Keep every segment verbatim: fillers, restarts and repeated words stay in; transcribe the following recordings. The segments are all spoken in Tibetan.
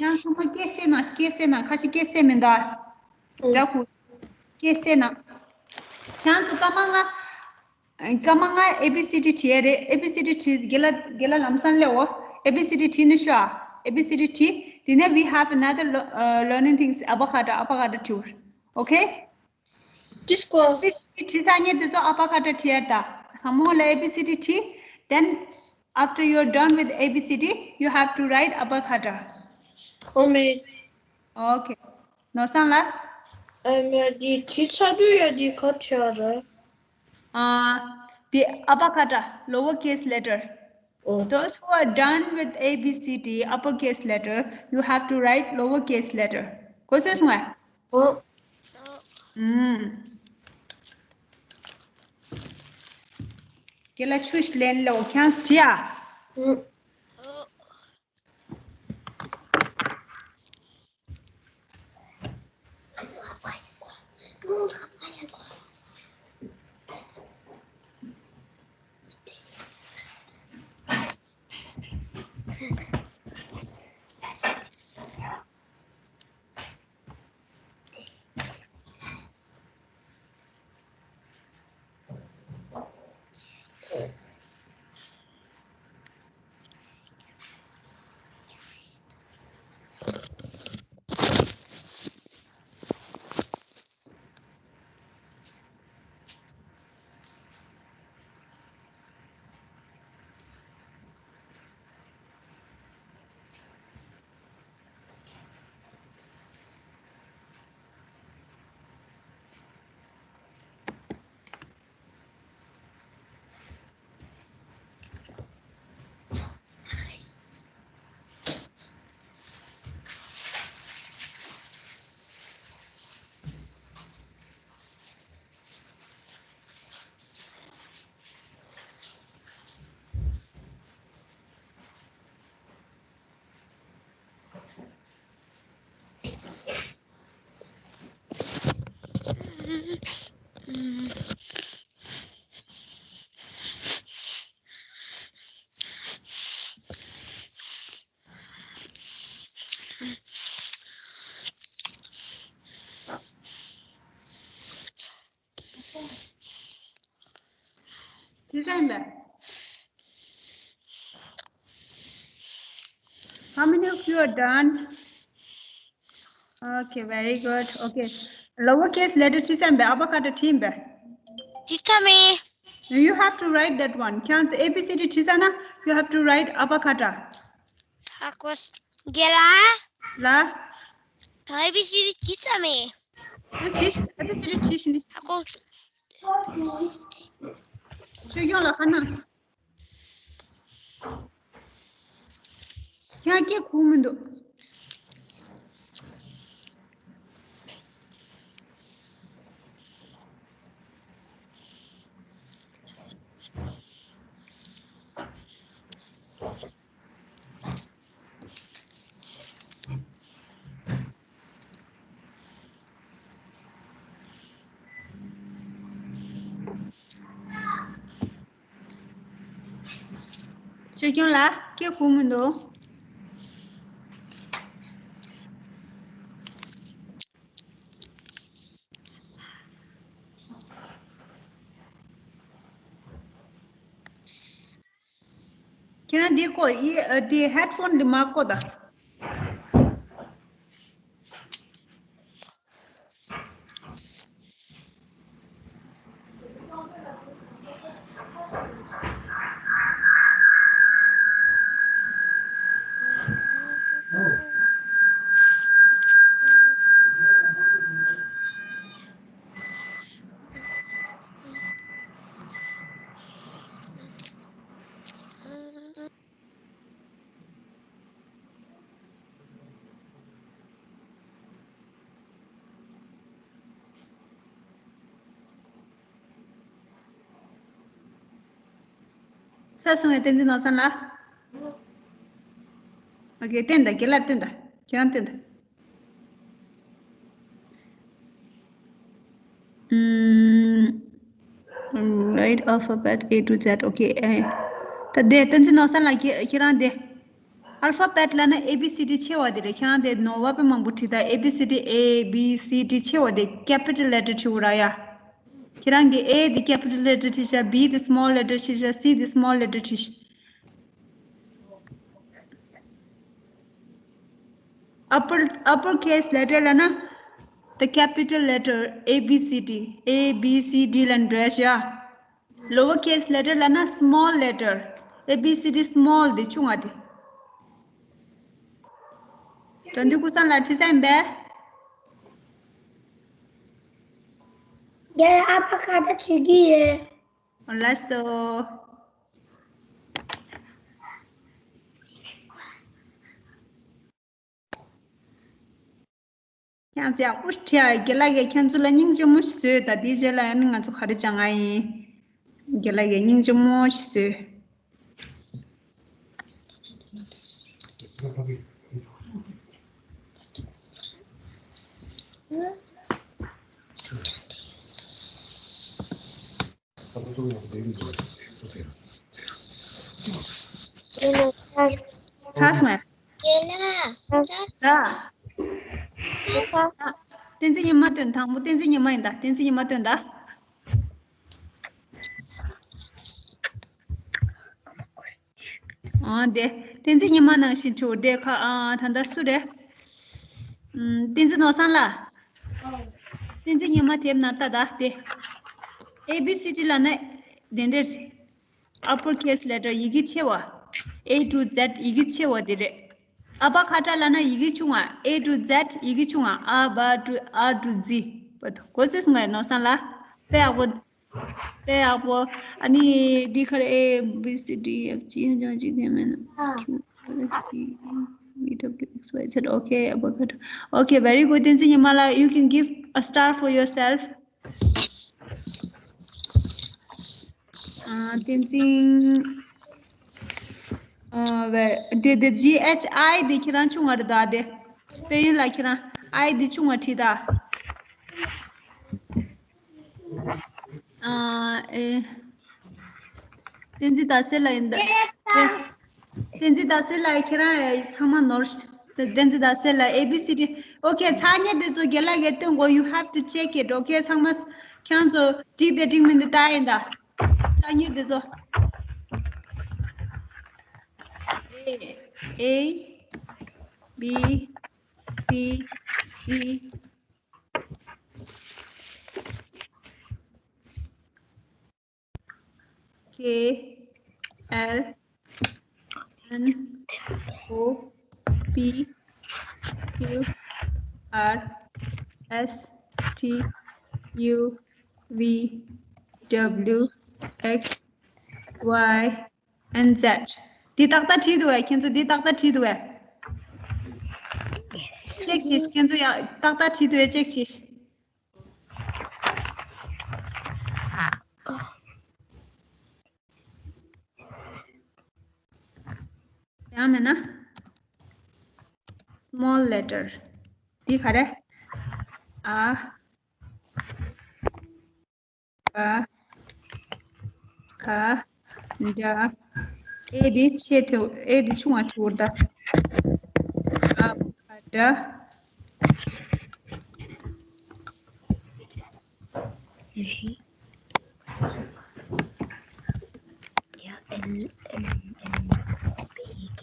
ཡང་ཚང་མ་སྐད་བཤད་ན་སྐད་བཤད་ན་ཁ་ཤས་སྐད་བཤད་མི་འདུག་འདྲ་གུ་སྐད་བཤད་ན། ཁྱེད་ཚོ་སྐར་མ་ལྔ། སྐར་མ་ལྔ་A B C D བྲིས་ཡ་རེད། A B C D བྲིས་རྒན་ལགས་རྒན་ལགས་ལམ་སང་སླེབས་འོ། A B C D བྲིས་ནི་ཤོག A B C D བྲིས། དེ་ནས་we have another learning things ཨ་བ་ཁ་ཏ་ཨ་བ་ཁ་ཏ་བྲིས། Okay? This call. A B C D བྲིས་ཚར་ཉེ་དེ་ཚོ་ཨ་བ་ཁ་ཏ་བྲིས་ཡ་ད། ཧ་མོ་ལ་A B C D བྲིས། Then after you're done with A B C D, you have to write ཨ་བ་ཁ་ཏ། ཨོ་མེ། Okay. ནོར་བཟང་ལ། ཨ་མ་འདི་བྲིས་ཚར་དུས་ཡ་འདི་ག་བྲིས་ཡ་རེད། ཨ། འདི་ཨ་བ་ཁ་ཏ་lower case letter. ཨོ། Those who are done with A B C D upper case letter, you have to write lower case letter. གོ་སོང་ངས། ཨོ། ཨུམ། རྒན་ལགས་ཆུ་ཞིག་ལེན་ལོ་ཁྱང་བྲིས་ཨ། ཨོ། དེ་ཙམ་པས། How many of you are done? Okay, very good. Okay. Lower case letter བྲིས་ཚར་པས། ཨ་བ་ཁ་ཏ་བྲིས་པས། བྲིས་ཚར་མེད། You have to write that one. ཁྱེད་ཚོ A B C D བྲིས་ཚར་ན། You have to write ཨ་བ་ཁ་ཏ། ཧ་གོ། རྒན་ལགས། ལ། ད་A B C D བྲིས་ཚར་མེད། ཨ་བྲིས། A B C D བྲིས་ནི། ཧ་གོ། ཁྱོད་ཡོང་ལ་ཁ་ན། ཡང་སྐད་ཁུག་མི་འདུག་ཆོས་སྐྱོང་ལ་སྐད་ཁུག་མི་འདུག་ཁྱེད་རང་འདི་བཀོག་ཡི་ཨ། འདི་ཧེཌ་ཕོན་འདི་མ་བཀོག་ད། ཚར་སོང་ངས་བསྟན་འཛིན་ནོར་བཟང་ལ། ཨོ་ཀེ། བསྟན་དང་རྒན་ལགས་བསྟན་དང་ཁྱེད་རང་བསྟན་དང་། ཨུམ། Right alphabet A to Z. Okay. ཨེ། ད་དེ་བསྟན་འཛིན་ནོར་བཟང་ལགས། ཁྱེད་ཁྱེད་རང་དེ། Alphabet ལབ་ན A B C D ཆེ་བ་དེ་རེད། ཁྱེད་རང་དེ་ནོར་བ་དཔེ་མང་པོ་བྲིས། ད A B C D, A B C D ཆེ་བ་དེ་capital letter བྲིས་འོ་ར་ཡ། ཁྱེད་རང་གི་A དེ་capital letter བྲིས་ཤག B དེ་small letter བྲིས་ཤག C དེ་small letter བྲིས་ཤག Upper, uppercase letter ལབ་ན། the capital letter A B C D, A B C D ལ་འགྲོ་ཤག Lowercase letter ལབ་ན་small letter, A B C D small དེ་ཆུང་བ་དེ། དོན་དུ་ཀུན་བཟང་ལགས་བྲིས་ས་ཡིན་པས། རྒན་ལགས། ཨ་ཕ་ཁ་བརྡ་བྱེད་ཀྱི་ཡོད། ལགས་སོ། ཁྱེད་ཚོ་ཡག་པོ་བྲིས་ཨ། རྒན་ལགས་ཀྱིས་ཁྱེད་ཚོ་ལ་སྙིང་རྗེ་མོ་ཞིག་བཟོས། ད་དེའི་རྗེས་ལ་ཡང་ང་ཚོ་ག་རེ་སྦྱང་ཨ་ཡིན། རྒན་ལགས་ཀྱིས་སྙིང་རྗེ་མོ་ཞིག་བཟོས། ཚར་སོང་ངས། ཚར། བསྟན་འཛིན་ཉི་མ་སྟོན། དང་པོ་བསྟན་འཛིན་ཉི་མ་ཡིན་ད། བསྟན་འཛིན་ཉི་མ་སྟོན་ད། ཨ་དེ། བསྟན་འཛིན་ཉི་མ་ནང་བཞིན་བྲིས་འོ་དེ་ཁ། ཨ་ད་ལྟ་སུ་རེད། ཨམ། བསྟན་འཛིན་ནོར་བཟང་ལགས། བསྟན་འཛིན་ཉི་མ་དེབ་ནང་ལྟ་ད་དེ། A B C D ལབ་ན་དེ་འདྲས། Uppercase letter ཡི་གེ་ཆེ་བ། A to Z ཡི་གེ་ཆེ་བ་དེ་རེད། ཨ་བ་ཁ་ཏྲ་ལབ་ན་ཡི་གེ་ཆུང་བ། A to Z ཡི་གེ་ཆུང་བ། ཨ་བ་ཏུ་ཨ་ཏུ་ཛི། བ་ཏུ། གོ་སོང་ངས་ནོར་བཟང་ལགས། དཔེ་ཡག་པོ། དཔེ་ཡག་པོ། ཨ་ནི་འདི་ག་རེ། A B C D F G ཧ་ཅང་གཅིག་མཐུན་མེད་ན། Q R S T U V W X Y Z. Okay, ཨ་བ་ཁ་ཏྲ། Okay, very good. བསྟན་འཛིན་ཉི་མ་ལགས། You can give a star for yourself. ཨ། བསྟན་འཛིན། ཨ། བེ། དེ་དེ་G H I དེ་ཁྱེད་རང་ཆུང་བ་རེད་ད་དེ། དཔལ་ཡོན་ལགས་ཁྱེད་རང་I དེ་ཆུང་བ་བྲིས་ད། ཨ། ཨེ། བསྟན་འཛིན་ཟླ་གསལ་ལགས་ཡིན་ད། བསྟན་འཛིན་ཟླ་གསལ་ལགས། ཁྱེད་རང་ཚང་མ་ནོར། བསྟན་འཛིན་ཟླ་གསལ་ལགས། A B C D། Okay, ཚར་ཉེ་དེ་ཚོ་རྒན་ལགས་ཀྱིས་སྟོན་དགོས། You have to check it, okay? ཚང་མ་ཁྱེད་རང་ཚོ་འགྲིག་དེ་འགྲིག་མིན་དེ་ལྟ་ཡིན་ད། ཚར་ཉེ་དེ་ཚོ། A, A, B, C, D, K, L, N, O, P, Q, R, S, T, U, V, W, X, Y, and Z. འདི་ཏག་ཏག་བྲིས་འདུག་གས། ཁྱེད་ཚོ་འདི་ཏག་ཏག་བྲིས་འདུག་གས། ཅེག་བྱེད། ཁྱེད་ཚོ་ཡང་ཏག་ཏག་བྲིས་འདུག་གས། ཅེག་བྱེད། ཡང་མིན་ན། small letter འདི་ག་རེ། ཨ། བ། ག། ཌ། ཨེ་འདི་ཆེ་དེ། ཨེ་འདི་ཆུང་བ་བྲིས་འོ་ད། ཨ། བ། ག། ཌ། L, M, N, P, Q,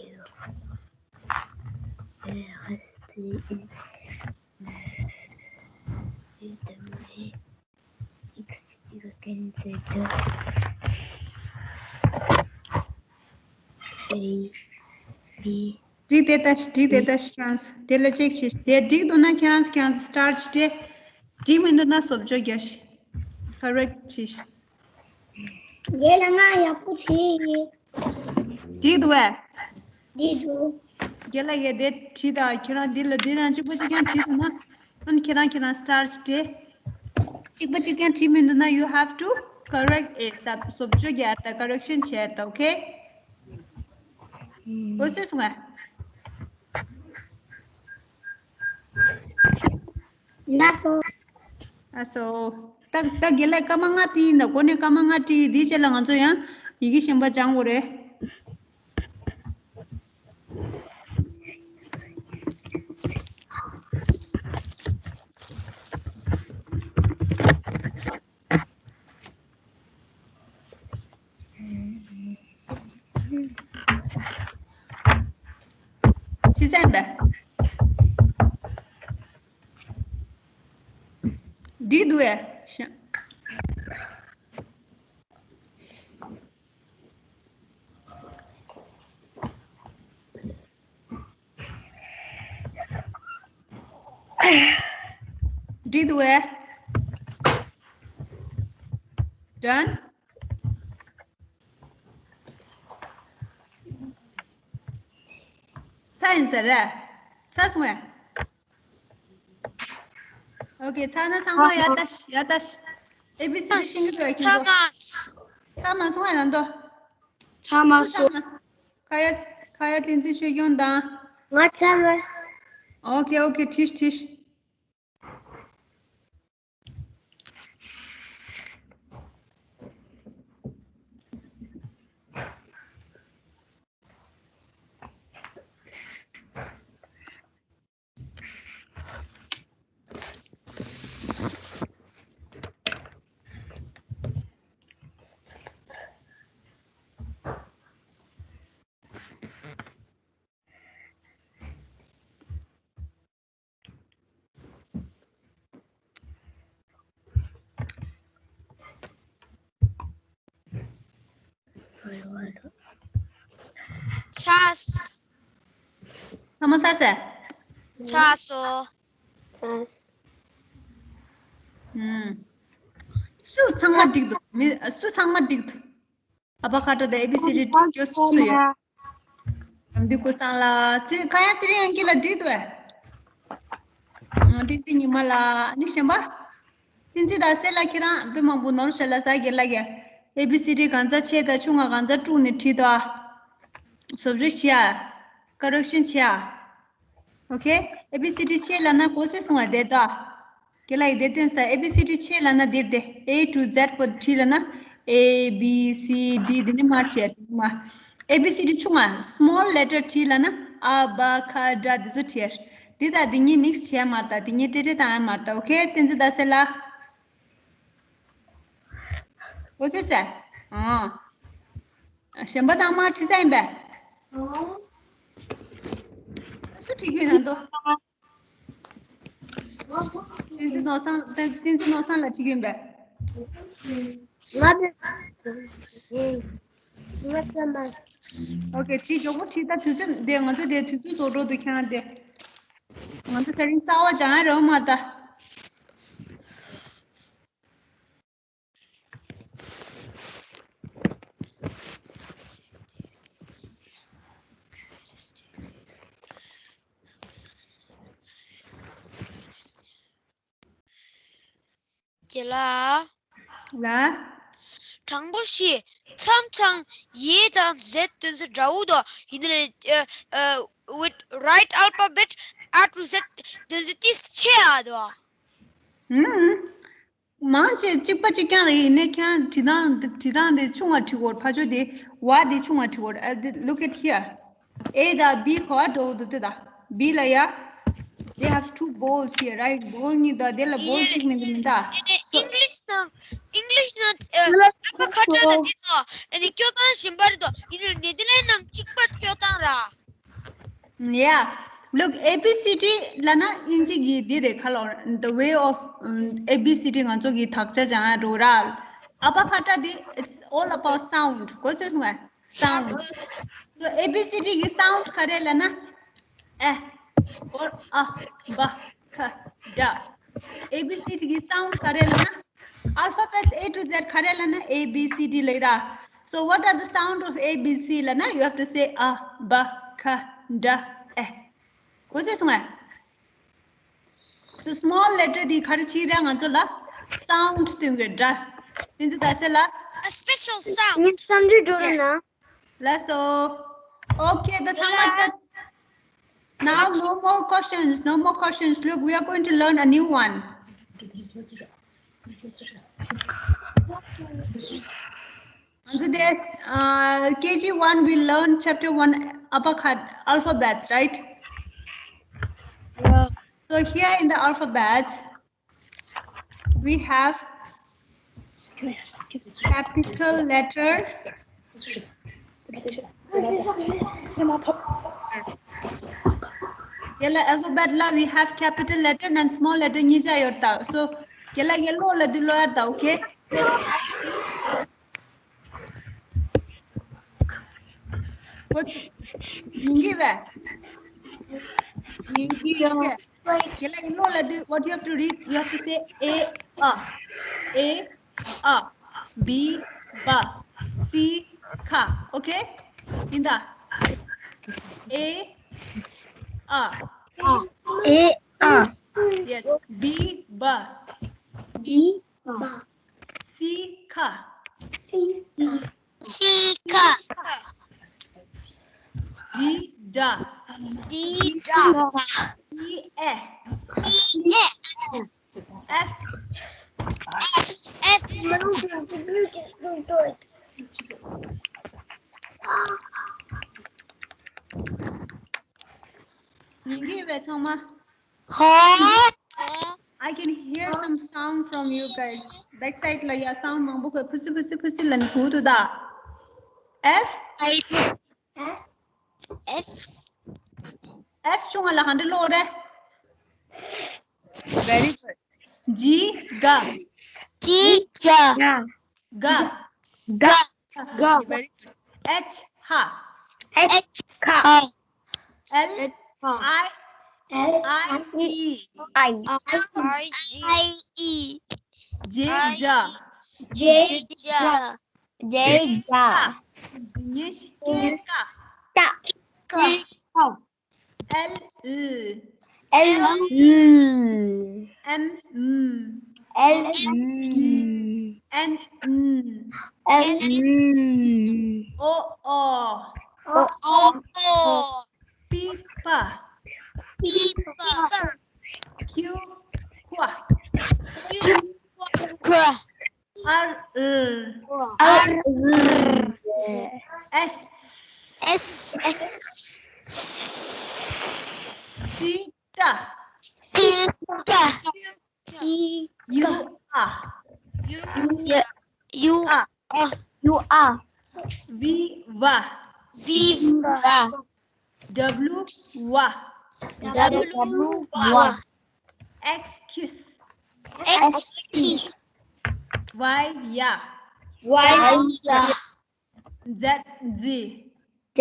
R, S, T, U, V, W, X, Y, and Z, A, B. འགྲིག་དེ་ལྟ་ཞིག་འགྲིག་དེ་ལྟ་ཞིག་ཁྱེད་རང་ཚོ་དེ་ལ་ཅེག་བྱེད། དེ་འགྲིག་འདུག་ན་ཁྱེད་རང་ཚོ་ཁྱེད་རང་ཚོ་སི་ཊར་བྱེད། འགྲིག་མི་འདུག་ན་བཟོ་བཅོས་རྒྱག་ཞིག correct བྱེད་ཞིག་རྒན་ལགས། ང་ཡག་པོ་བྲིས་ཡིན། འགྲིག་འདུག་གས། འགྲིག་འདུག་རྒན་ལགས་ཀྱིས་དེ་བྲིས་དང་། ཁྱེད་རང་འདི་ལ་འདི་དང་གཅིག་པ་གཅིག་རྐྱང་བྲིས་འདུག་ན། ཨ་ནི་ཁྱེད་རང་ཁྱེད་རང་སི་ཊར་བྱེད། གཅིག་པ་གཅིག་རྐྱང་བྲིས་མི་འདུག་ན། You have to correct it. བཟོ་བཅོས་རྒྱག་དང་correction བྱས་དང་། Okay? གོ་སོང་ངས། ལགས་སོ། ལགས་སོ། ད་ད་དགེ་ལགས་སྐར་མ་ལྔ་བྲིས་ཡིན་ད། འགོ་ནས་སྐར་མ་ལྔ་བྲིས་ཡིན། དེའི་རྗེས་ལ་ང་ཚོ་ཡང་ཡི་གེ་གཞན་པ་སྦྱང་དགོས་རེད། ཅི་ཟེར་འདི། འགྲིག་འདུག་ཨེ། ཤ- འགྲིག་འདུག་ཨེ། Done། ཚར་ཡིན་ཟེར་རེད། ཚར་སོང་ཨེ། ཨོ་ཁེ། ཚར་ན་ཚང་མ་ཡར་ལྟ་ཤི། ཡར་ལྟ་ཤི། ཨེ་བི་སི་ཌི་ཤེས་ཀྱི་འདུག་ཨེ། ཁྱེད་ཚོ། ཚར་མ་སོང་ཨེ་ན་འདོ། ཚར་མ་སོང་། ཁ་ཡ་ཁ་ཡ་བསྟན་འཛིན་ཆོས་སྐྱོང་དང་། ང་ཚར་མ་སོང་། ཨོ་ཁེ་ཨོ་ཁེ། ཁྲིས་ཁྲིས། ཚར་སོང་། ཚང་མ་ཚར་སོང་། ཚར་སོང་། ཚར་སོང་། ཨུམ། སུ་ཚང་མ་འགྲིག་འདུག་མི་སུ་ཚང་མ་འགྲིག་འདུག་ཨ་བ་ཁ་ཏ་དང་ཨེ་བི་སི་ཌི་འགྲིག་རྒྱུ་སུ་སུ་ཡོད། ལམ་འདི་ཀུན་བཟང་ལགས། ཚེ་ཁ་ཡ་ཚེ་རིང་ཨང་ཀི་ལགས་འགྲིག་འདུག་ཨེ། ཨ། བསྟན་འཛིན་ཉི་མ་ལགས། ཨ་ནི་གཞན་པ། བསྟན་འཛིན་ཟླ་གསལ་ལགས། ཁྱེད་རང་དཔེ་མང་པོ་ནོར་ཤག་ལགས། ཟ་རྒྱལ་ལགས་ཀྱིས་ཨེ་བི་སི་ཌི་གང་ཚ་ཆེ་དང་ཆུང་ང་གང་ཚ་དཀྲུགས་ནས་བྲིས་འདུག་ཨ། བཟོ་བཅོས་བྱེད་ཨ། ཀ་རེག་ཤན་བྱེད་ཨ། ཨོ་ཁེ། ཨེ་བི་སི་ཌི་ཆེ་ལབ་ན་གོ་སོང་ང་། དེ་ལྟ། དེ་ལ་ཡི་དེ་སྟོན་ས། ཨེ་བི་སི་ཌི་ཆེ་ལབ་ན་དེ་དེ། A to Z བོ་བྲིས་ལབ་ན། A B C D དེ་ནི་མར་བྲིས་དེ་མ། ཨེ་བི་སི་ཌི་ཆུང་ང་small letter བྲིས་ལབ་ན། ཨ་བ་ཁ་ཌ་དེ་ཚོ་བྲིས། དེ་དང་དེ་གཉིས་མིག་སི་བྱས་མ་རེད་ད། དེ་གཉིས་ཏྲེ་ཏྲེ་བཏང་ཡ་མ་རེད་ད། ཨོ་ཁེ། བསྟན་འཛིན་ཟླ་གསལ་ལགས། གོ་སོང་ཟེར། ཨང་། གཞན་པ་ཚང་མ་བྲིས་ཚར་ཡིན་པས། སུ་བྲིས་ཀྱི་ཡོད་ན་འདུག་བསྟན་འཛིན་ནོར་བཟང་། བསྟན་འཛིན་ནོར་བཟང་ལགས་བྲིས་ཀྱི་ཡིན་པས། ང་ནི་ང་ཚང་མ། ཨོ་ཁེ། བྲིས། མགྱོགས་པོ་བྲིས། ད་དུས་ཚོད་འདི་ང་ཚོ་དེ་དུས་ཚོད་རྫོགས་འགྲོ་འདུག་ཁྱེད་རང་དེ། ང་ཚོ་དེ་རིང་གསར་པ་སྦྱང་ཡ་རེད་མ་ད། རྒན་ལགས། ལགས། དྲང་པོ་བཤད། མཚམས་མཚམས་ཡེ་དང་ཟེར་དེ་ཚོ་འདྲ་བོ་འདུག་ཡིན་ནའི་ཨ་ཨ་with right alphabet A to Z དེ་ཚོ་ཏིས་ཆེ་ཨ་འདུག་ཨུམ། མང་ཆེ་གཅིག་པ་གཅིག་རྐྱང་རེད། ཡིན་ནའི་ཁྱེད་རང་བྲིས་སྟངས་བྲིས་སྟངས་དེ་ཆུང་བ་བྲིས་དགོས། ཕར་ཕྱོགས་དེ་བ་དེ་ཆུང་བ་བྲིས་དགོས། ཨ་དེ་look at here. A དང་B ག་པར་འགྲོ་གི་འདུག་ལྟོས་དང་། B ལ་ཡ། They have two balls here, right? Ball གཉིས་འདུག་དེ་ལ་ball གཅིག་མིན་འདུག་མི་འདུག So English ནང་English ནང་ཨ་ཨ་ཁ་ཏ་དང་དེ་དང་ཨ་ནི་སྐྱོ་སྟངས་གཞན་པ་རེད་དོ། ཡིན་ནའི་ནེ་དར་ལེན་ནང་གཅིག་པ་སྐྱོ་སྟངས་ར། Yeah. Look, A B C D ལབ་ན་དབྱིན་ཇི་གི་འདི་རེད་ཁ་ལོ། The way of, um, A B C D ང་ཚོ་གི་དག་ཆ་སྦྱང་ཡ་འགྲོ་ར། ཨ་བ་ཁ་ཏ་འདི། It's all about sound. གོ་སོང་ངས། Sound. So A B C D གི་sound ག་རེ་ལབ་ན། ཨེ། ཨོ། ཨ། བ། ཁ། ཌ། A B C D གི་sound ག་རེ་ལབ་ན། Alphabet A to Z ག་རེ་ལབ་ན། A B C D ལབ་ར། So what are the sound of A B C ལབ་ན། You have to say ཨ། བ། ཁ། ཌ། ཨེ། གོ་སོང་ངས། The small letter འདི་ག་རེ་བྱེད་ར། ང་ཚོ་ལ་sound སྟོན་གྱི་ར། བསྟན་འཛིན་ཟླ་གསལ་ལགས། A special sound. ངས་བསམ་ཚུལ་འགྲོ་རུ་ན། ལགས་སོ། Okay, the time is up. Now, no more questions, no more questions. Look, we are going to learn a new one. And so there's uh, K G one, we learned chapter one, abakhat, alphabets, right? Yeah. So here in the alphabets, we have capital letter. Yellow alphabet la, we have capital letter and small letter གཉིས་ཆ་ཡོད་ད། So, yellow, yellow ལབ་དུས་ཀློག་ཡ་ད། Okay? What? ཡིན་གྱི་བས། ཡིན་གྱི་ཡོད། Okay. Yellow, yellow ལབ་དུས, what you have to read? You have to say A, a. A, a. B, ba. C, ka. Okay? ཡིན་ད། A, a. A, a. Yes. B, ba. B, ba. C, ka. C, ka. D, da. D, da. E, e. E, e. F. F, F. ཡིན་གྱི་ཡོད་པས་ཚང་མ། ཧོ། I can hear some sound from you guys. Back side ལ་ཡ་sound མང་པོ་གོ། ཕུ་སུ་ཕུ་སུ་ཕུ་སུ་ལབ་ནས་གོ་འདུག་ད། F. F. F ཆུང་བ་ལ་ག་འདྲ་ཀློག་རེད། Very good. G, ga. G, ga. Ga. Ga. Ga. Very good. H, ha. H, ha. L, I, L, I, E. I, I, E. J, ja. J, ja. J, ja. J, ka. Ta. Ka. L, l. L, l. M, m. L, m. N, n. N, n. O, o. O, o. P, pa. P, pa. Q, qua. Q, qua. R, r. R, r. S. S, S. T, ta. T, ta. T, U, a. U, a. U, a. U, a. V, va. V, va. W, wa. W, wa. X, kis. X, kis. Y, ya. Y, ya. Z, zi. Z,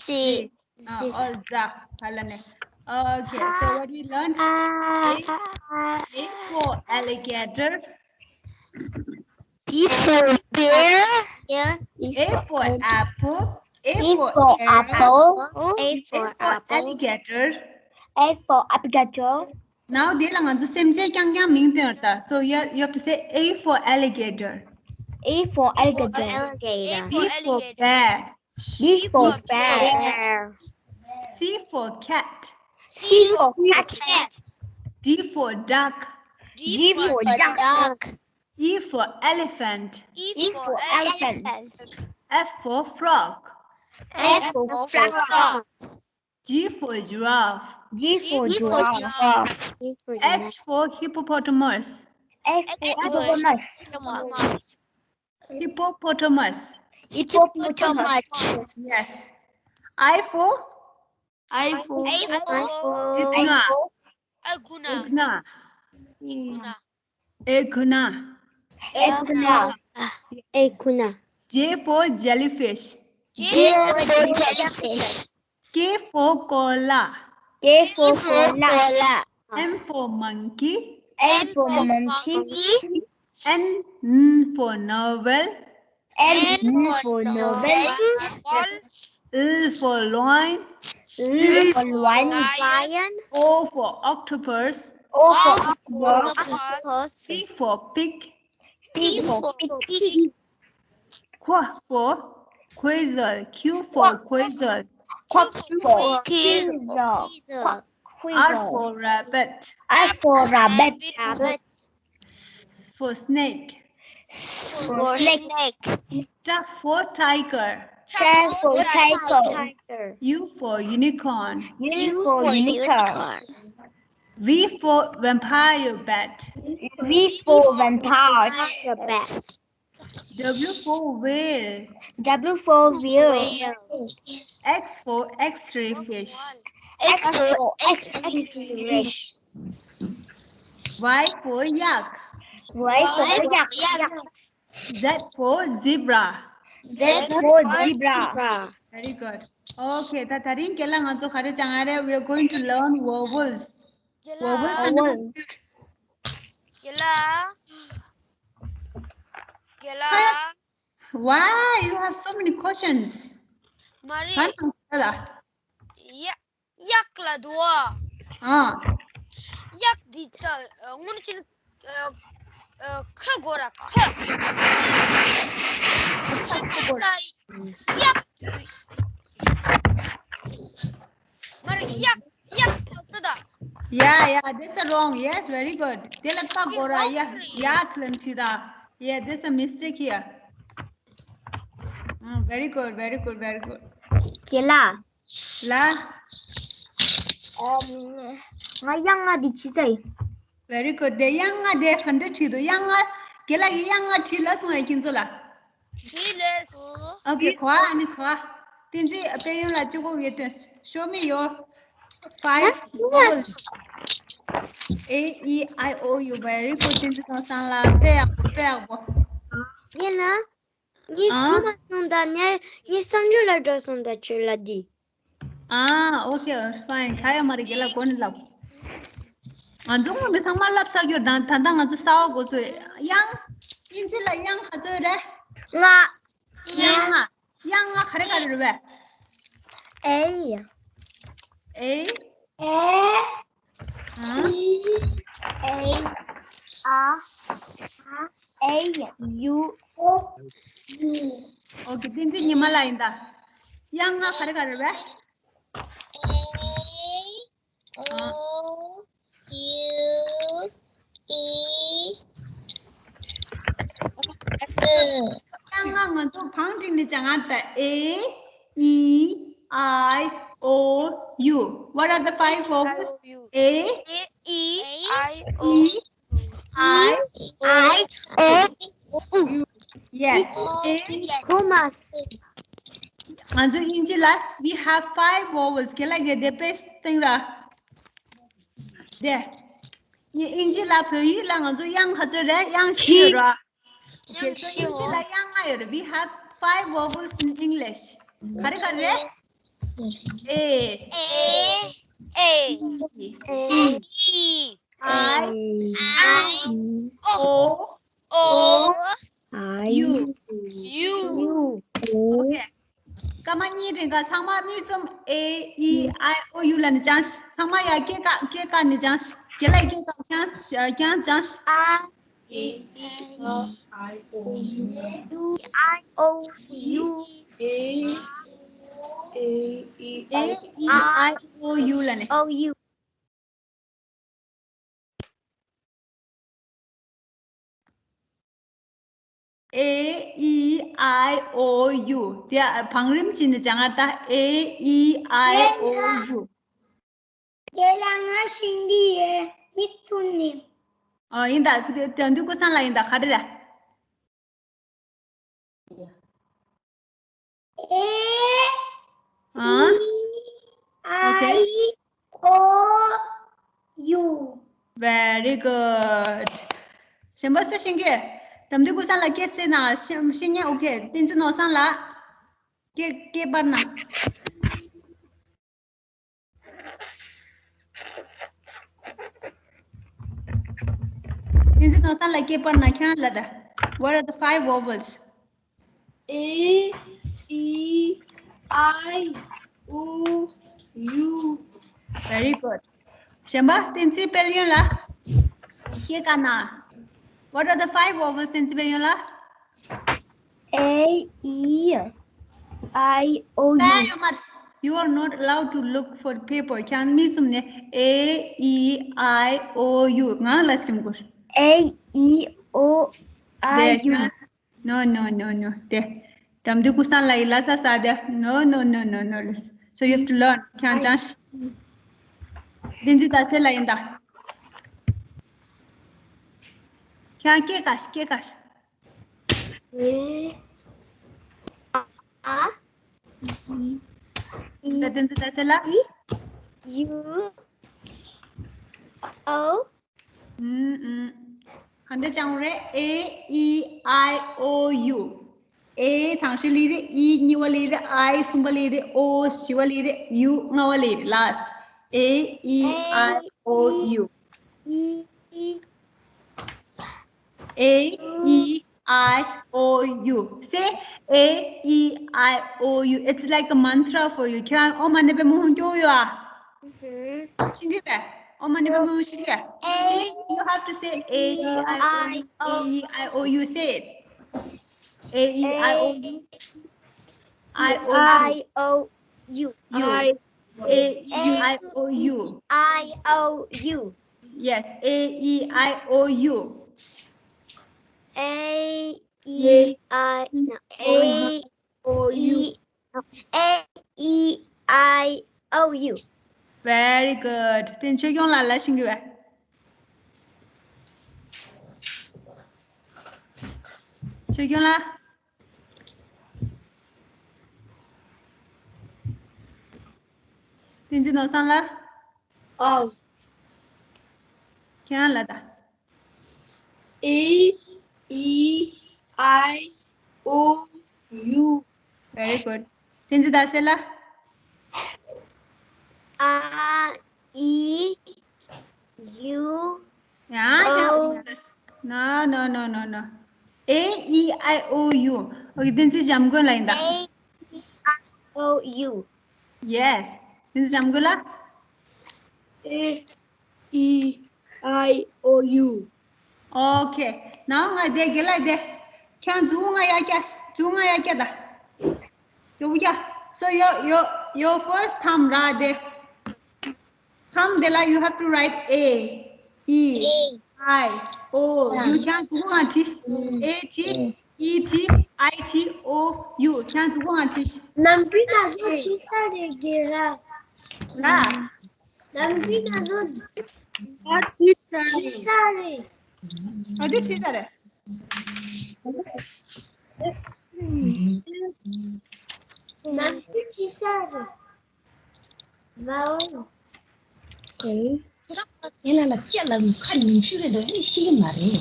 zi. Ah, all za. Halane. Okay, so what we learned? A, A for alligator. B for bear. A for apple. A for arrow. A for alligator. A for alligator. Now དེ་ལ་ང་ཚོ་སེམས་ཅན་རྐྱང་རྐྱང་མིང་བཏོན་ཡོད་ད། So you, you have to say A for alligator. A for alligator. B for bear. B for bear. C for cat. C for cat. D for duck. D for duck. E for elephant. E for elephant. F for frog. F for frog. G for giraffe. G for giraffe. H for hippopotamus. H for hippopotamus. Hippopotamus. Hippopotamus. Yes. I for? I for? Iguana. Iguana. Iguana. Iguana. Iguana. J for jellyfish. J for jellyfish. K for koala. K for koala. M for monkey. M for monkey. N for novel. N for novel. L for lion. L for lion. O for octopus. O for octopus. P for pig. P for pig. Q for quasar. Q for quasar. Q for quasar. R for rabbit. R for rabbit. S for snake. For snake. T for tiger. T for tiger. U for unicorn. U for unicorn. V for vampire bat. V for vampire bat. W for whale. W for whale. X for X-ray fish. X for X-ray fish. Y for yak. Y for yak. Z for zebra. Z for zebra. Very good. Okay, ད་ད་རིང་རྒན་ལགས་ང་ཚོ་ག་རེ་སྦྱང་ཡ་རེད། We are going to learn vowels. Vowels. རྒན་ལགས། རྒན་ལགས། Why you have so many questions? མ་རེད། གང་དང་ས་ལ། ཡ་གཡག་ལ་འདུག་བ། ཨ། གཡག་འདི་ད་སྔོན་ཆད་ཨ་ཨ་ཁ་དགོས་ར་ཁ། ཁ་ཁ་ལ་གཡག་མ་རེད། གཡག་གཡག་ད་ད། Yeah, yeah, that's a wrong. Yes, very good. དེ་ལ་ཁ་དགོས་ར་ཡ་ཡ་ཁ་ལ་འཁྲིད་ད། Yeah, there's a mistake here. Mm, very good, very good, very good. རྒན་ལགས། ལ། ང་གཡག་ལྔ་འདི་ཅི་ལྟ་ཡིན། Very good. དེ་གཡག་ལྔ་དེ་ག་འདྲ་བྲིས་འདུག་གཡག་ལྔ། རྒན་ལགས་ཀྱིས་གཡག་ལྔ་བྲིས་ལབ་སོང་ངས་ཁྱེད་ཚོ་ལ། བྲིས་ལས། Okay, གོ་ཨ་ནི་གོ་ཨ། བསྟན་འཛིན་དཔལ་ཡོན་ལགས་གཅིག་པོ་གིས་སྟོན། Show me your five vowels. A, E, I, O, U. Very good. བསྟན་འཛིན་ཀུན་བཟང་ལགས། དཔེ་ཡག་པོ། དཔེ་ཡག་པོ། རྒན་ལགས། ངས་ཨ། ཁུ་མ་སོང་ད་ངས་ངས་བསམ་ཚུལ་ལ་འགྲོ་སོང་ད་ཁྱོད་ལ་འདི། ཨ། Okay, fine. ག་ཡ་མ་རེད། རྒན་ལགས་གོ་ནས་ལབ། ང་ཚོ་ངོ་མ་ཚང་མ་ལབ་ཚར་རྒྱུ་དང་། ད་ལྟ་ང་ཚོ་གསར་པ་འགོ་ཚུགས། གཡག་དབྱིན་ཇི་ལ་གཡག་ག་ཚོད་རེད། ལྔ། གཡག་ལྔ། གཡག་ལྔ་ག་རེ་ག་རེ་རེད་པས། A A A ཨ། E I A U O U Okay, བསྟན་འཛིན་ཉི་མ་ལགས་ཡིན་ད། གཡག་ལྔ་ག་རེ་ག་རེ་རེད་པས། A O U E གཡག་ལྔ་ང་ཚོ་བང་བསྒྲིགས་ནས་སྦྱང་ང་ད། A E I O U. What are the five vowels? A E I E I I O U. Yes. A. Thomas. ང་ཚོ་དབྱིན་ཇི་ལ་we have five vowels. རྒན་ལགས་ཀྱིས་དེ་དཔེ་སྟེང་ར། དེ། ནི་དབྱིན་ཇི་ལ་བོད་ཡིག་ལ་ང་ཚོ་དབྱངས་ག་ཚོད་རེད། དབྱངས་བཞི་ཡོད་ར། Okay, so དབྱངས་བཞི། དབྱིན་ཇི་ལ་དབྱངས་ལྔ་ཡོད་རེད། We have five vowels in English. ག་རེ་ག་རེ་རེད། A A A E E I I O O U. U Okay. སྐར་མ་གཉིས་རིང་ག་ཚང་མ་མིག་བཙུམ། A E I O U ལབ་ནས་སྦྱང་། ཚང་མ་ཡ་སྐད་ཀ་སྐད་ཀ་ནས་སྦྱང་། རྒན་ལགས་སྐད་ཀ་རྐྱང་རྐྱང་སྦྱང་། A A E I O I O U A E I O U ལབ་ནས། O U A E I O U. དེ་བང་རིམ་བྱས་ནས་སྦྱང་ང་ད། A E I O U. རྒན་ལགས་ང་ཤེས་ཀྱི་ཡོད། མིག་བཙུམ་ནས། ཨ། ཡིན་ད། དེ་དེ་དུས་ཀུན་བཟང་ལགས་ཡིན་ད། ག་རེ་རེད། A ཨ། E I O U. Very good. གཞན་པ་སུ་ཤེས་ཀྱི། དམ་དུས་ཀུན་བཟང་ལགས་སྐད་གསལ་ན་ཤེས་ཤེས་ཉན། Okay. བསྟན་འཛིན་ནོར་བཟང་ལགས། སྐད་སྐད་སྤར་ན། བསྟན་འཛིན་ནོར་བཟང་ལགས་སྐད་སྤར་ན། ཁྱེད་རང་ལབ་ད། What are the five vowels? A E I O U. Very good. གཞན་པ། བསྟན་འཛིན་དཔལ་ཡོན་ལགས། སྐད་བཀག་ན། What are the five vowels? བསྟན་འཛིན་དཔལ་ཡོན་ལགས། A E I O U. You are not allowed to look for paper. ཁྱེད་རང་མིག་བཙུམ་ནས། A E I O U. ངག་ལ་གཟིམ་དགོས། A E O I, you. No, no, no, no. དེ། དམ་དུས་ཀུ་སང་ལ་ཡི་ལ་ས་ས་དེ། No, no, no, no, no. So you have to learn. ཁྱང་ཅང་། བསྟན་འཛིན་ད་སེ་ལ་ཡིན་ད། ཁྱང་སྐད་ག་ཤ་སྐད་ག་ཤ། ཨེ། ཨ། ད་བསྟན་འཛིན་ད་སེ་ལ། ཨི། ཡུ། ཨོ། ཨུམ་ཨུམ། ག་འདྲ་བྱུང་རེད། A E I O U། A དང་ཤོས་ལི་རེད། E གཉིས་པ་ལི་རེད། I གསུམ་པ་ལི་རེད། O བཞི་པ་ལི་རེད། U ལྔ་པ་ལི་རེད། Last A E I O U། E E A E I O U. Say A E I O U. It's like a mantra for you. ཁྱེད་རང་ཨོཾ་མ་ཎི་པདྨེ་ཧཱུྃ་སྐྱོར་ཡོད་ཨ། ཤེས་ཀྱི་རེད། ཨོཾ་མ་ཎི་པདྨེ་ཧཱུྃ་ཤེས་ཀྱི་རེད། See, you have to say A E I O U, A E I O U. Say it. A E I O U. I O U. I O U. U. I A E I O U. I O U. Yes, A E I O U. A E I, no, A O U. E, A E I O U. Very good. དེ་ཆོས་སྐྱོང་ལ་ལ་ཤིང་གི་བས། ཆོས་སྐྱོང་ལ། བསྟན་འཛིན་ནོར་བཟང་ལ། ཨོ། ཁྱེད་རང་ལ་ད། A E I O U. Very good. བསྟན་འཛིན་ད་སེ་ལ། A E U. Yeah, yeah. No, no, no, no, no. A E I O U. Okay, བསྟན་འཛིན་འཇམ་མགོན་ལ་ཡིན་ད། A E I O U. Yes. བསྟན་འཛིན་འཇམ་མགོན་ལ། A E I O U. Okay. Now ང་དེ་དགེ་ལ་དེ། ཁྱང་མཛུ་གུ་ང་ཡ་ཀྱ། མཛུ་གུ་ང་ཡ་ཀྱ་ད། ཡོ་བུ་ཀྱ། So your, your, your first thumb ར་དེ། Thumb དེ་ལ་you have to write A, E, I, O, U. ཁྱང་མཛུ་གུ་ང་བྲིས། A བྲིས། E བྲིས། I བྲིས། O U. ཁྱང་མཛུ་གུ་ང་བྲིས། ནམ་བུ་ན་ཟོ་ཅི་ས་རེད་དགེ་ར། ར། ནམ་བུ་ན་ཟོ་ཅི་ས་རེད། ཨ་དེ་ཅི་ས་རེད། ནམ་བུ་ཅི་ས་རེད། ཝའོ། ཨེ། ཁྱེད་རང་ལ་སྐད་ལ་ཁ་ཉུང་ཤོས་རེད་འདུག་ཨེ་ཤེས་ཀྱི་མ་རེད།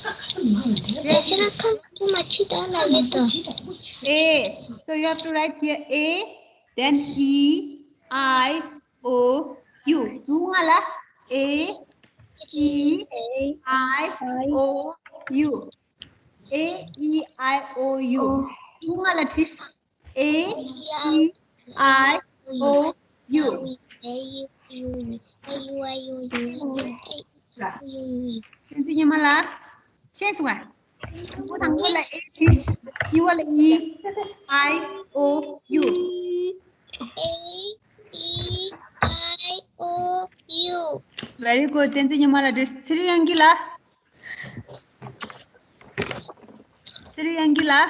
ཁ་ཁ་ཚ་མང་ལ་རེད། ཁྱེད་རང་ཁམས་སུ་མ་ཕྱི་དག་ལ་རེད་དོ། A. So you have to write here A, then E, I, O, U. མཛུ་གུ་ང་ལ། A E I O U. A E I O U. མཛུ་གུ་ང་ལ་བྲིས། A E I O U. བསྟན་འཛིན་ཉི་མ་ལགས། ཤེས་སོང་ངས། དང་པོ་ལ་A བྲིས། གཉིས་པ་ལ E I O U. A E I O U. Very good. བསྟན་འཛིན་ཉི་མ་ལགས་བྲིས། ཚེ་རིང་དབྱངས་སྐྱིད་ལགས། ཚེ་རིང་དབྱངས་སྐྱིད་ལགས།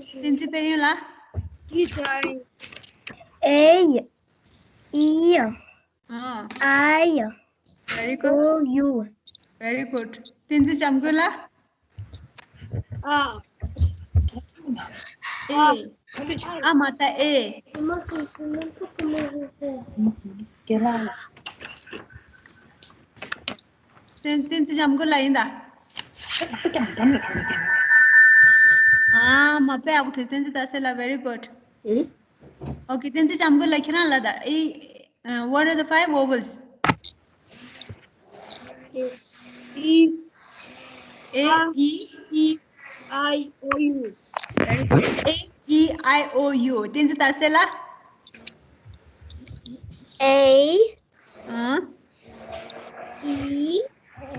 བསྟན་འཛིན་དཔལ་ཡོན་ལགས། A E ཨ། I Very good. O U. Very good. བསྟན་འཛིན་འཇམ་མགོན་ལགས། ཨ། A. ཨ་མ་ད་A. བསྟན་བསྟན་འཛིན་འཇམ་མགོན་ལགས་ཡིན་ད། ཨ་མ་དཔེ་ཡག་པོ་བྲིས། བསྟན་འཛིན་ད་སེ་ལ། Very good. Okay, བསྟན་འཛིན་འཇམ་མགོན་ལགས། ཁྱེད་རང་ལ་ད། ཨེ། Uh, what are the five vowels? E. A, E. E, I, O, U. Very good. A E I O U. བསྟན་འཛིན་ད་སེ་ལ། A. Uh. E.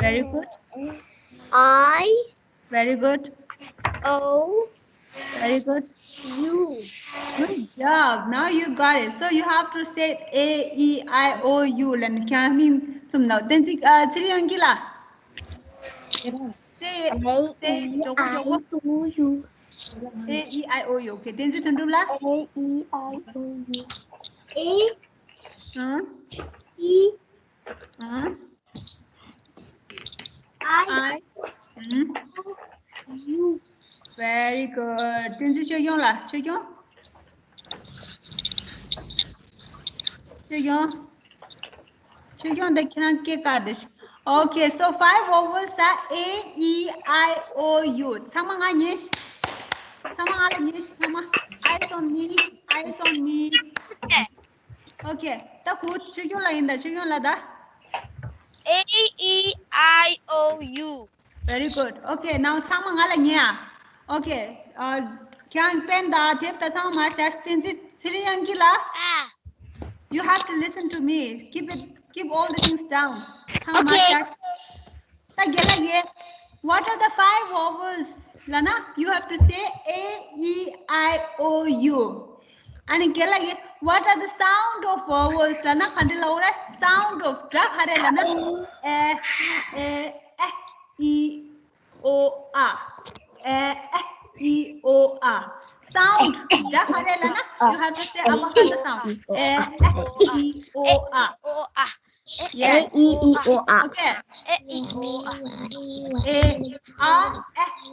Very good. I. Very good. O. Very good. U. Good job. Now you got it. So you have to say A E I O U. ལན་ཁྱང་མིན་སུམ་ནོ། དེན་ཚི་ཨ་ཚི་རི་ཡང་གི་ལ། Say, say, ཇོ་གོ་ཇོ་གོ། A E I O U. Okay. དེན་ཚི་དོན་གྲུབ་ལ། A E I O U. A ཨང་E ཨང་I I ཨང་U. Very good. དེན་ཚི་ཆོས་སྐྱོང་ལ། ཆོས་སྐྱོང་། ཆོས་སྐྱོང་། ཆོས་སྐྱོང་དེ་ཁྱེད་རང་སྐད་བཀག་དེ། Okay, so five vowels are A, E, I, O, U. ཚང་མ་ང་ཉན། ཚང་མ་ང་ལ་ཉན། ཚང་མ། Eyes on me. Eyes on me. Okay. ད་ཁུ་ཆོས་སྐྱོང་ལ་ཡིན་ད། ཆོས་སྐྱོང་ལ་ད། A E I O U. Very good. Okay, now ཚང་མ་ང་ལ་ཉན་ཨ། Okay. ཨ། ཁྱེད་རང་པེན་དང་དེབ་དང་ཚང་མ་བཞག་དེན་ཚི་ཚི་རི་ཡང་གི་ལ། Ah. You have to listen to me. Keep it, keep all the things down. ཚང་མ་Okay. བཞག་ད་རྒན་ལགས་ཡེ། What are the five vowels? ལབ་ན། You have to say A E I O U. ཨ་ནི་རྒན་ལགས་ཡེ། What are the sound of vowels? ལབ་ན་ག་འདྲ་ལབ་དགོས་རེད། Sound of སྒྲ་ག་རེ་ལབ་ན། ཨེ། ཨེ། ཨེ། ཨི། ཨོ། ཨ། ཨེ། ཨེ། ཨི། ཨོ། ཨ། Sound སྒྲ་ག་རེ་ལབ་ན། You have to say ཨ་མ་ག་ད་sound. ཨེ། ཨེ། ཨི། ཨོ། ཨ། ཨོ། ཨ། Yes. A E I O U. Okay. A E I O U. A, A,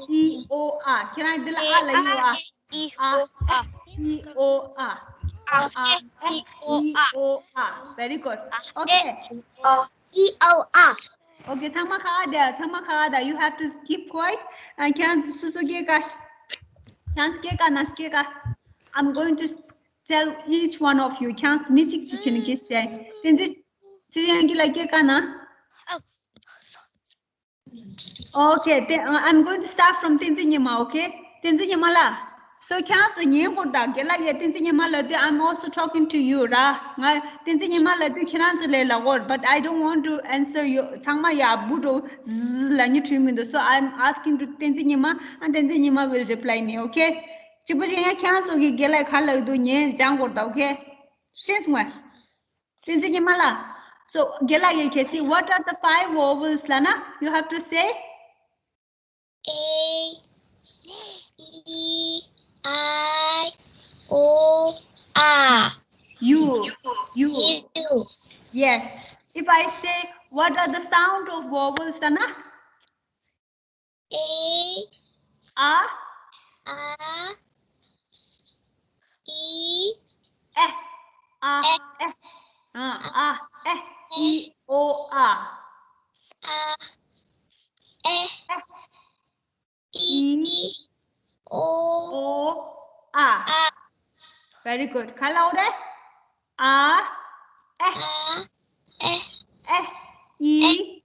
E, I, O, U. ཁྱེད་རང་འདི་ལ་ཨ་ལབ་ཡོད་ཨ། A, E, I, O, U. ཨ། ཨེ། ཨི། ཨོ། ཨ། ཨ། ཨེ། ཨེ། ཨི། ཨོ། ཨ། Very good. Okay. Okay, ཚང་མ་ཁ་བརྡ། ཚང་མ་ཁ་བརྡ། You have to keep quiet. ཨ། ཁྱེད་རང་སོ་སོ་སྐད་བཀག་ཁྱེད་རང་སྐད་བཀག་ན་སྐད་བཀག I'm going to tell each one of you. ཁྱེད་རང་མི་གཅིག་གཅིག་བྱས་ནས་སྐད་ཆ་བཤད། དེ་ཚེ་ཚེ་རིང་གི་ལ་སྐད་བཀག་ན། Okay, then, uh, I'm going to start from བསྟན་འཛིན་ཉི་མ། Okay, བསྟན་འཛིན་ཉི་མ་ལགས། So ཁྱེད་རང་ཚོ་ཉན་དགོས་ད། རྒན་ལགས་ཡ་བསྟན་འཛིན་ཉི་མ་ལབ་དུས། I'm also talking to you ར། ང་བསྟན་འཛིན་ཉི་མ་ལབ་དུས་ཁྱེད་རང་ཚོ་ལ་ལབ་དགོས། But I don't want to answer you. ཚང་མ་ཡ་བུ་འགྲོ་ཟི་ལབ་ཉི་འཁྲུལ་མི་འདུག So I'm asking to བསྟན་འཛིན་ཉི་མ། And བསྟན་འཛིན་ཉི་མ་will reply me. Okay, གཅིག་པུ་ཅིག་ཡང་ཁྱེད་རང་ཚོ་གི་རྒན་ལགས་ག་ལབ་འདུག་ཉན་སྦྱང་དགོས་ད། Okay, ཤེས་སོང་ངས། བསྟན་འཛིན་ཉི་མ་ལགས། So རྒན་ལགས་ཡ་ཁྱེད་ཚོས། What are the five vowels? ལབ་ན། You have to say A, E, I, O, U. U. U. U. Yes. If I say, what are the sound of vowels? ལབ་ན། A, A, A, E, ཨེ། ཨ། ཨེ། ཨེ། ཨ། ཨ། ཨེ། ཨི། ཨོ། ཨ། ཨ། ཨེ། ཨེ། ཨི། ཨི། ཨོ། ཨོ། ཨ། ཨ། Very good. ག་ལབ་དགོས་རེད། ཨ། ཨེ། ཨ། ཨེ། ཨེ། ཨི།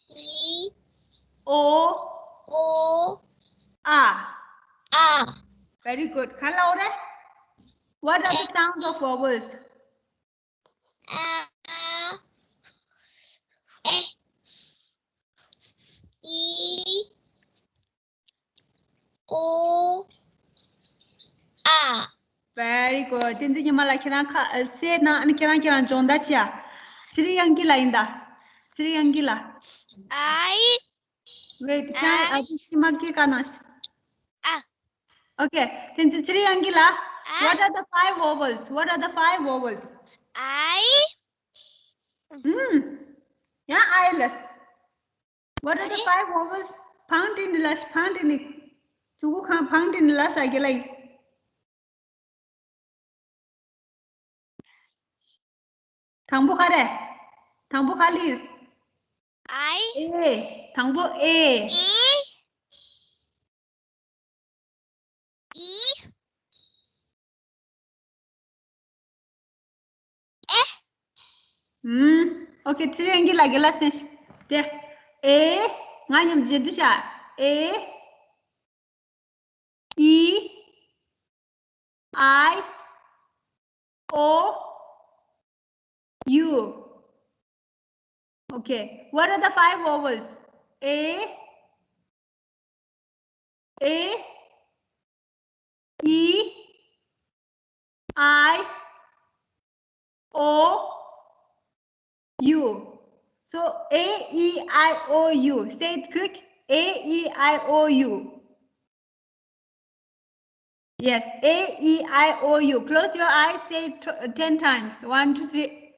ཨི། ཨོ། ཨོ། ཨ། ཨ། Very good. ག་ལབ་དགོས་རེད། What are the sound of vowels? A, A, E, I, O, U. Very good. བསྟན་འཛིན་ཉི་མ་ལགས། ཁྱེད་རང་ཁ་ཨ་གསལ་གནང་། ཨ་ནི་ཁྱེད་རང་ཁྱེད་རང་སྦྱོང་བརྡར་བྱེད་ཨ། ཚེ་རིང་དབྱངས་སྐྱིད་ལགས་ཡིན་ད། ཚེ་རིང་དབྱངས་སྐྱིད་ལགས། I, Wait, ཁྱེད་རང་I, ཨ་ཅི་ཤི་མ་སྐད་བཀག་གནང་། ཨ། Okay, བསྟན་འཛིན་ཚེ་རིང་དབྱངས་སྐྱིད་ལགས། ཨ། What are the five vowels? What are the five vowels? I. ཧུམ། ཡང་I ལབ། What are the five vowels? བང་སྒྲིག་ནི་ལ། བང་སྒྲིག་ནི། ཚུ་གུ་ཁང་བང་སྒྲིག་ནི་ལ་ས་གི་ལ་ཡི། དང་པོ་ག་རེ། དང་པོ་ག་ལིར། I. A. དང་པོ་A. E. E. ཨེ། ཨུམ། Okay, ཚེ་རིང་དབྱངས་སྐྱིད་ལགས་ཀྱི་ལ་སེང་ཏེ། A. ང་མཉམ་རྗེས་འདི་བྱ། A, E, I, O, U. Okay. What are the five vowels? A, A, E, I O U. So A E I O U. Say it quick. A E I O U. Yes, A E I O U. Close your eyes, say it t- ten times. One, two, three.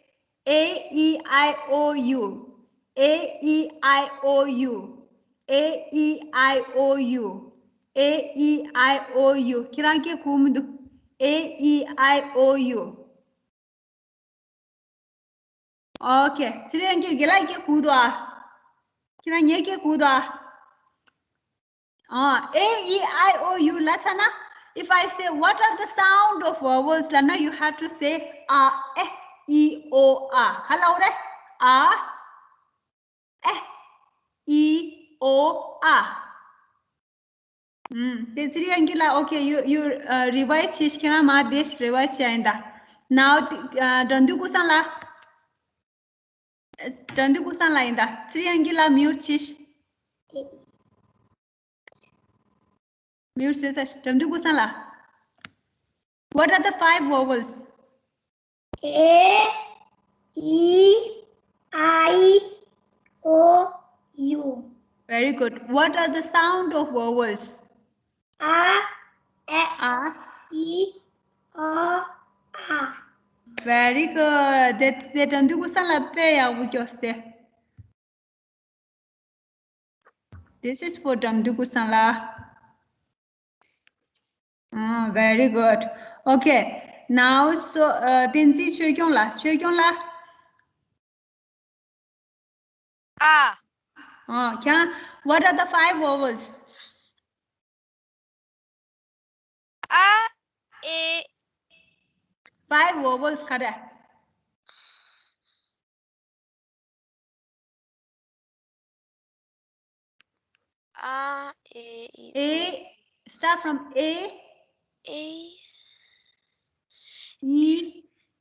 A E I O U. A E I O U. A E I O U. A E I O U. ཁྱེད་རང་སྐད་གོ་མི་འདུག A E I O U. Okay. ཚེ་རིང་སྐད་རྒན་ལགས་སྐད་གོ་འདུག་ཨ། ཁྱེད་རང་ངའི་སྐད་གོ་འདུག་ཨ། ཨ། A E I O U ལབ་ཚར་ན། If I say what are the sound of vowels ལབ་ན། You have to say a, e, i, o, a. ག་ལབ་དགོས་རེད། a, e, i, o, a. ཨུམ། དེ་ཚེ་རིང་སྐད་ལགས། Okay, you, you, uh, revise བྱས་ཤིག་ཁྱེད་རང་མ་དེ་revise བྱས་ཡིན་ད། Now, uh, དགྲ་འདུལ་ཀུན་བཟང་ལགས། དགྲ་འདུལ་ཀུན་བཟང་ལགས་ཡིན་ད། ཚེ་རིང་སྐད་ལགས་mute བྱས་ཤིག Mute བྱས་ཤིག་དགྲ་འདུལ་ཀུན་བཟང་ལགས། What are the five vowels? A, E, I, O, U. Very good. What are the sound of vowels? A, e, a, i, o, a. Very good. དེ་དེ་དགྲ་འདུལ་ཀུན་བཟང་ལགས་དཔེ་ཡག་པོ་སྐྱོར་སྟེ། This is for དགྲ་འདུལ་ཀུན་བཟང་ལགས། Ah, very good. Okay. Now, so, uh, བསྟན་འཛིན་ཆོས་སྐྱོང་ལགས། ཆོས་སྐྱོང་ལགས། ཨ། ཨ། ཁྱེད་རང་། What are the five vowels? ཨ། ཨེ། Five vowels ག་རེ། ཨ། ཨེ། ཨི། A, start from A. ཨེ། ཨི།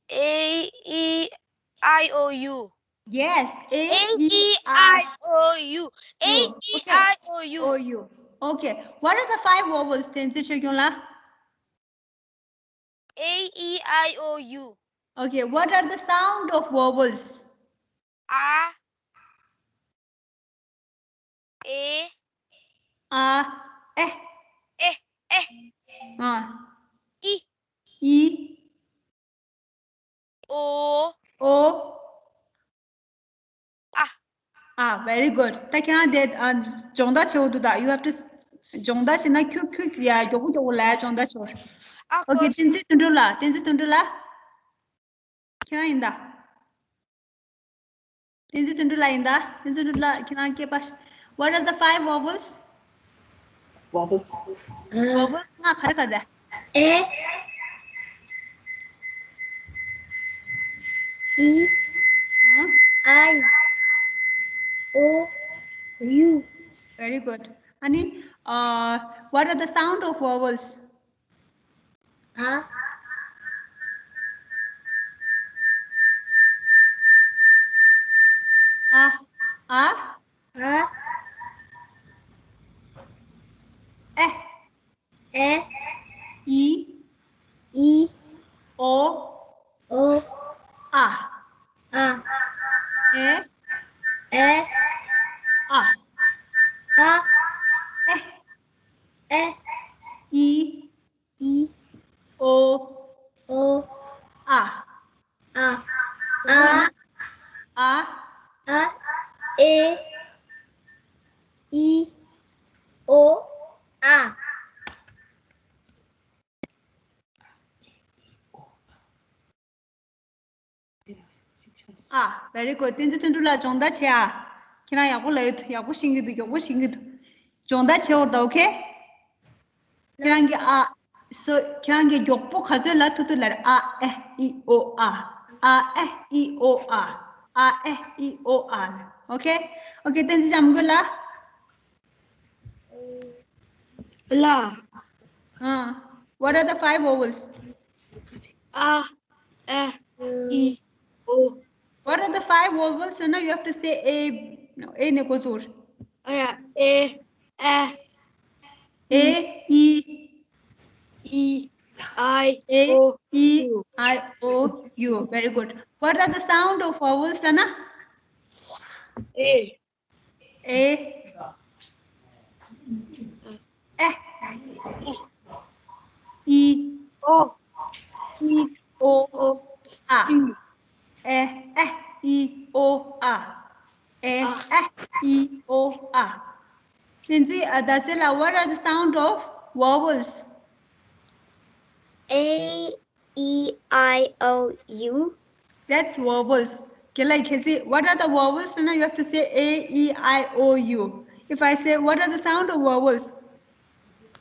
ཨེ། ཨི། I O U. Yes, A, A, E, E, I, I, O, U. A, E, okay. I, O, U. O, U. Okay. What are the five vowels? བསྟན་འཛིན་ཆོས་སྐྱོང་ལགས། A, E, I, O, U. Okay. What are the sound of vowels? ཨ། ཨེ། ཨ། ཨེ། ཨེ། ཨེ། ཨ། ཨི། ཨི། ཨོ། ཨོ། ཨ། ཨ། Very good. ད་ཁྱེད་རང་དེ་ཨ་སྦྱོང་བརྡར་བྱེད་འོ་འདུག་ད། You have to སྦྱོང་བརྡར་བྱེད་ན་ཁྱུག་ཁྱུག་ཡ་མགྱོགས་པོ་མགྱོགས་པོ་ལ་སྦྱོང་བརྡར་བྱེད་འོ། ཨ། Okay. ཀོ། བསྟན་འཛིན་དོན་གྲུབ་ལགས། བསྟན་འཛིན་དོན་གྲུབ་ལགས། ཁྱེད་རང་ཡིན་ད། བསྟན་འཛིན་དོན་གྲུབ་ལགས་ཡིན་ད། བསྟན་འཛིན་དོན་གྲུབ་ལགས། ཁྱེད་རང་སྐད་པ། What are the five vowels? Vowels. Vowels ལྔ་ག་རེ་ག་རེ། A, E, ཨ། I, O, U. Very good. ཨ་ནི། Uh, what are the sound of vowels? ཨ། ཨ། ཨ། ཨ། ཨེ། ཨེ། ཨི། ཨི། ཨོ། ཨོ། ཨ། ཨ། ཨེ། ཨེ། ཨ། ཨ། ཨེ། ཨེ། ཨི། ཨི། ཨོ། ཨོ། ཨ། ཨ། ཨ། ཨ། ཨ། ཨེ། ཨི། ཨོ། ཨ། ཨ། Very good. བསྟན་འཛིན་དོན་གྲུབ་ལགས་སྦྱོང་བརྡར་བྱེད་ཨ། ཁྱེད་རང་ཡག་པོ་ལབ་ཡོད། ཡག་པོ་ཤེས་ཀྱི་འདུག་ཡག་པོ་ཤེས་ཀྱི་འདུག་སྦྱོང་བརྡར་བྱེད་འོ་ད། Okay? ཁྱེད་རང་གིས་ཨ། So ཁྱེད་རང་གིས་མགྱོགས་པོ་ག་ཚོད་ལབ་ཐུབ་ཐུབ་ལབ་རེད། ཨ་ཨེ་ཨི་ཨོ་ཨ། ཨ་ཨེ་ཨི་ཨོ་ཨ། ཨ་ཨེ་ཨི་ཨོ་ཨ། Okay? Okay, བསྟན་འཛིན་བྱམས་མགོན་ལགས། ལ། ཨ། What are the five vowels? ཨ། ཨེ། ཨི། ཨོ། What are the five vowels? No, you have to say A. No, A ནས་འགོ་བཙུགས། ཨ་ཡ། ཨེ། ཨ། ཨེ། ཨི། ཨི། I, A, O, E, U. I, O, U. Very good. What are the sound of vowels, Sana? A, A, E, E, O, E, O, O, A. U. E, E, I, O, A. E, E, I, O, A. Lindsay, uh, Dasila, what are the sound of vowels? A, E, I, O, U. That's vowels. Okay, like, you see, what are the vowels? You know, you have to say A, E, I, O, U. If I say, what are the sound of vowels?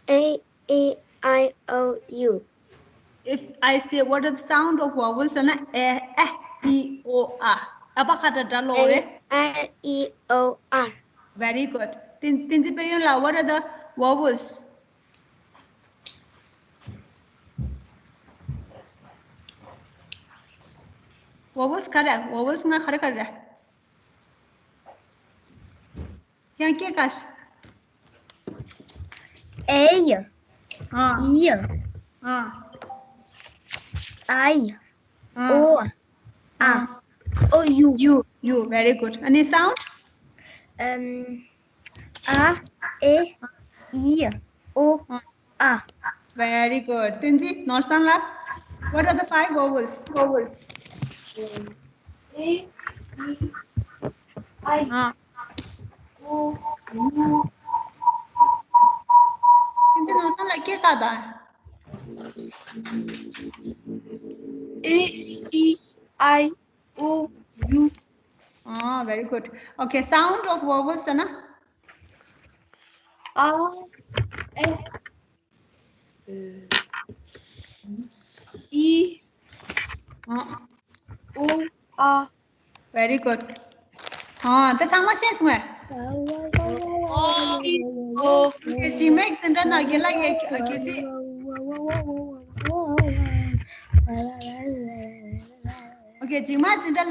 A, E, I, O, U. If I say, what are the sound of vowels? You know, A, E, I, O, A. Apa kata da lo re? A, E, I, O, U. Very good. Tin, Tinzi Peyun la, what are the vowels? Vowels kara, vowels nga kara kara. Yang ke kas? A, Ah, E, ah, I, ah. O, U. O, U. U, U, very good. Any sound? Um, A, E, I, O, U. Very good. Tinzi, Norsang la. What are the five vowels? Vowels. A, E, I, Ah. O, U. Tinzi, Norsang la ke ka da? A, E, I, O, U. Ah, very good. Okay, sound of vowels, na? A, E, I, Ah, O, U. Very good. Ah, ta thang ma shen sung. O. Okay, jing mek zin da na ge la ge ke si. Okay, jing ma zin da